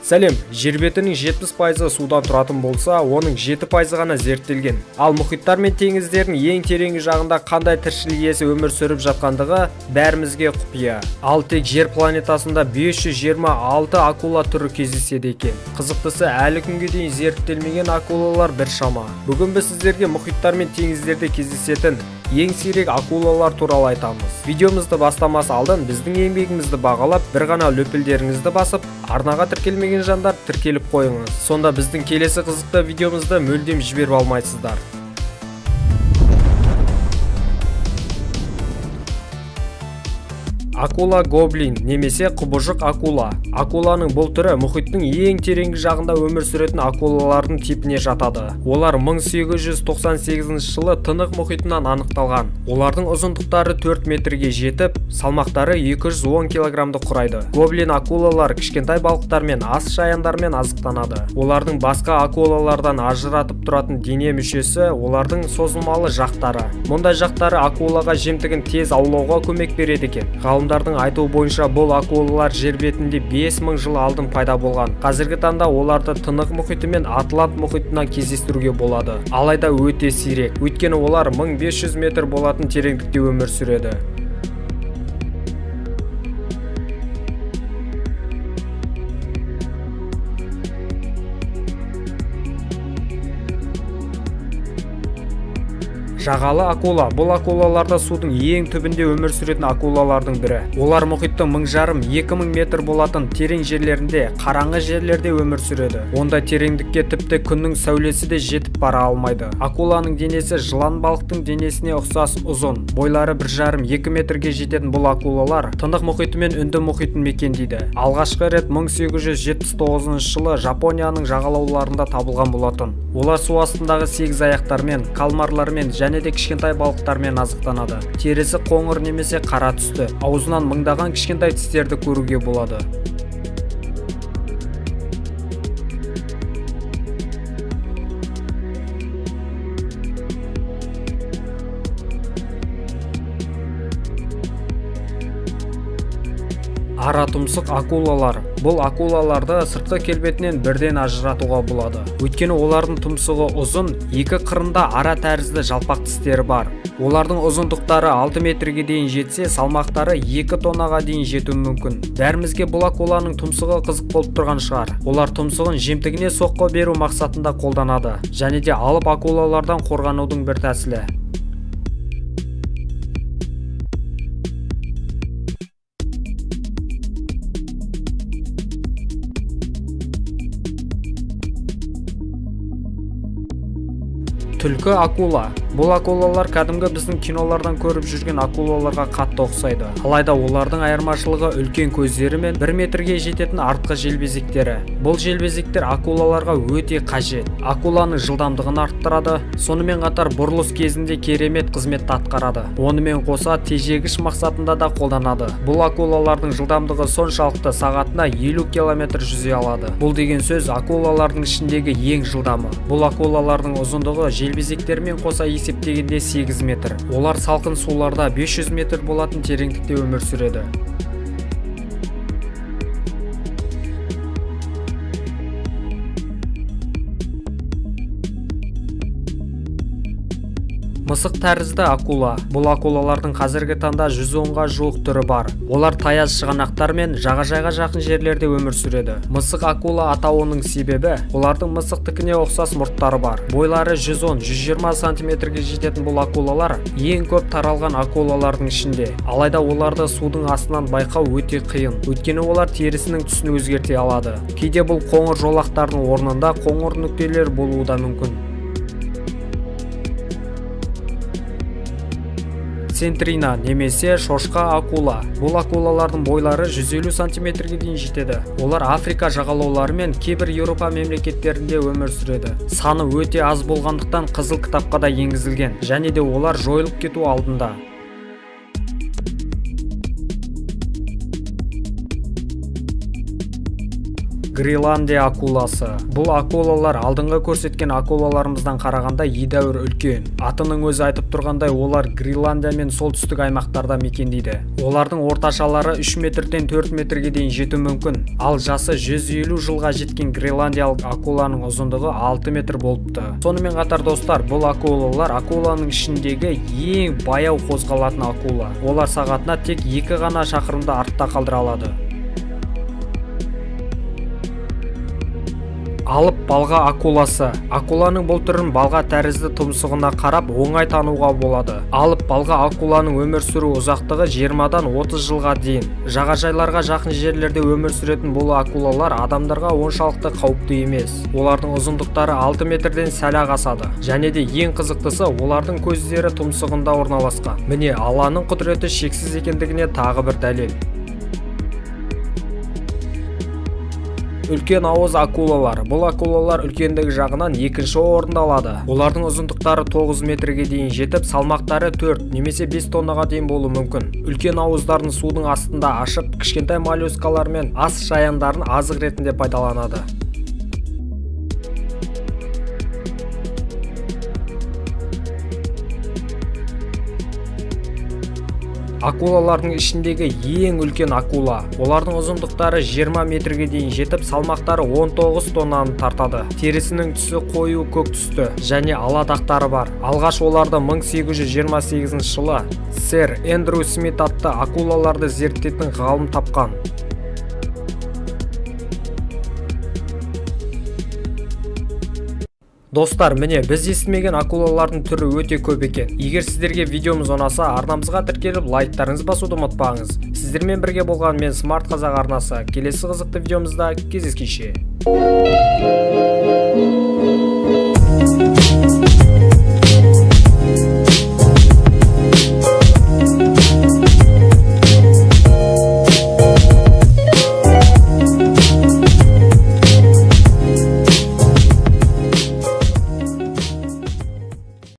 Сәлем, жер бетінің 70% судан тұратын болса, оның 7% ғана зерттелген. Ал мұхиттар мен теңіздердің ең тереңгі жағында қандай тіршілік иесі өмір сүріп жатқандығы бәрімізге құпия. Ал тек жер планетасында 526 акула түрі кездеседі екен. Қызықтысы, әлі күнге дейін зерттелмеген акулалар біршама. Бүгін біз сіздерге мұхиттар мен теңіздерде кездесетін ең сирек акулалар туралы айтамыз. Видеомызды бастамас алдын біздің еңбегімізді бағалап, бір ғана лүпілдеріңізді басып, арнаға тіркелмеген жандар тіркеліп қойыңыз. Сонда біздің келесі қызықты видеомызды мүлдем жіберіп алмайсыздар. Акула гоблин немесе құбыжық акула. Акуланың бұл түрі мұхиттың ең тереңгі жағында өмір сүретін акулалардың типіне жатады. Олар 1898 жылы Тынық мұхитынан анықталған. Олардың ұзындықтары 4 метрге жетіп, салмақтары 210 килограммды құрайды. Гоблин акулалар кішкентай балықтармен, ас шаяндармен азықтанады. Олардың басқа акулалардан ажыратып тұратын дене мүшесі олардың созылмалы жақтары. Мұндай жақтары акулаға жемтігін тез аулауға көмек береді екен. Ғалымдардың айтуы бойынша, бұл акулалар жер бетінде 5000 жыл алдын пайда болған. Қазіргі таңда оларды Тынық мұхиты мен Атлант мұхитынан кездестіруге болады. Алайда өте сирек, өйткені олар 1500 метр болатын тереңдікте өмір сүреді. Жағалы акула. Бұл акулаларда судың ең түбінде өмір сүретін акулалардың бірі. Олар мұхиттың 1500-2000 метр болатын терең жерлерінде, қараңғы жерлерде өмір сүреді. Ондай тереңдікке тіпті күннің сәулесі де жетіп бара алмайды. Акуланың денесі жылан балықтың денесіне ұқсас ұзын. Бойлары 1,5-2 метрге жететін бұл акулалар Тынық мұхиты мен Үнді мұхитын мекендейді. Алғашқы рет 1879 жылы Жапонияның жағалауларында табылған болатын. Олар су астындағы сегіз аяқтармен, калмарлармен және де кішкентай балықтармен азықтанады. Терісі қоңыр немесе қара түсті. Аузынан мыңдаған кішкентай тістерді көруге болады. Ара тұмсық акулалар. Бұл акулаларды сыртқы келбетінен бірден ажыратуға болады. Өйткені олардың тұмсығы ұзын, екі қырында ара тәрізді жалпақ тістері бар. Олардың ұзындықтары 6 метрге дейін жетсе, салмақтары 2 тоннаға дейін жетуі мүмкін. Бәрімізге бұл акуланың тұмсығы қызық болып тұрған шығар. Олар тұмсығын жемтігіне соққы беру мақсатында қолданады. Және де алып акулалардан қорғанудың бір тәсілі. Түлкі акула. Бұл акулалар кәдімгі біздің кинолардан көріп жүрген акулаларға қатты ұқсайды. Алайда олардың айырмашылығы үлкен көздері мен 1 метрге жететін артқы желбезектері. Бұл желбезектер акулаларға өте қажет. Акуланың жылдамдығын арттырады, сонымен қатар бұрылыс кезінде керемет қызметті атқарады. Онымен қоса тежегіш мақсатында да қолданады. Бұл акулалардың жылдамдығы соншалықты, сағатына 50 километр жүзе алады. Бұл деген сөз акулалардың ішіндегі ең жылдамы. Бұл акулалардың ұзындығы желбезектермен қоса есептегенде 8 метр. Олар салқын суларда 500 метр болатын тереңдікте өмір сүреді. Мысық тәрізді акула. Бұл акулалардың қазіргі таңда 110-ға жуық түрі бар. Олар таяз шығанақтар мен жағажайға жақын жерлерде өмір сүреді. Мысық акула атауының себебі олардың мысықтікіне ұқсас мұрттары бар. Бойлары 110-120 сантиметрге жететін бұл акулалар ең көп таралған акулалардың ішінде. Алайда оларды судың астынан байқау өте қиын. Өйткені олар терісінің түсін өзгерте алады. Кейде бұл қоңыр жолақтардың орнында қоңыр нүктелер болуы да мүмкін. Центрина немесе шошқа акула. Бұл акулалардың бойлары 150 сантиметрге дейін жетеді. Олар Африка жағалаулары мен кейбір Еуропа мемлекеттерінде өмір сүреді. Саны өте аз болғандықтан қызыл кітапқа да енгізілген, және де олар жойылып кету алдында. Гренландия акуласы. Бұл акулалар алдыңғы көрсеткен акулаларымыздан қарағанда едәуір үлкен. Атының өзі айтып тұрғандай, олар Гренландия мен солтүстік аймақтарда мекендейді. Олардың орташалары 3 метрден 4 метрге дейін жетуі мүмкін. Ал жасы 150 жылға жеткен гренландиялық акуланың ұзындығы 6 метр болыпты. Сонымен қатар, достар, бұл акулалар акуланың ішіндегі ең баяу қозғалатын акула. Олар сағатына тек екі ғана шақырымды артта қалдыра алады. Алып балға акуласы. Акуланың бұл түрін балға тәрізді тұмсығына қарап оңай тануға болады. Алып балға акуланың өмір сүру ұзақтығы 20-дан 30 жылға дейін. Жағажайларға жақын жерлерде өмір сүретін бұл акулалар адамдарға оншалықты қауіпті емес. Олардың ұзындықтары 6 метрден сәл-ақ асады. Және де ең қызықтысы, олардың көздері тұмсығында орналасқан. Міне, Алланың құдіреті шексіз екендігіне тағы бір дәлел. Үлкен ауыз акулалар. Бұл акулалар үлкендігі жағынан екінші орынды алады. Олардың ұзындықтары 9 метрге дейін жетіп, салмақтары 4 немесе 5 тоннаға дейін болуы мүмкін. Үлкен ауыздарын судың астында ашып, кішкентай моллюскалар мен ас шаяндарын азық ретінде пайдаланады. Акулалардың ішіндегі ең үлкен акула. Олардың ұзындықтары 20 метрге дейін жетіп, салмақтары 19 тоннаны тартады. Терісінің түсі қою көк түсті және ала дақтары бар. Алғаш оларды 1828 жылы сэр Эндрю Смит атты акулаларды зерттейтін ғалым тапқан. Достар, міне, біз естімеген акулалардың түрі өте көп екен. Егер сіздерге видеомыз ұнаса, арнамызға тіркеліп, лайктарыңызды басуды ұмытпаңыз. Сіздермен бірге болған мен, Смарт Қазақ арнасы. Келесі қызықты видеомызда кездескенше.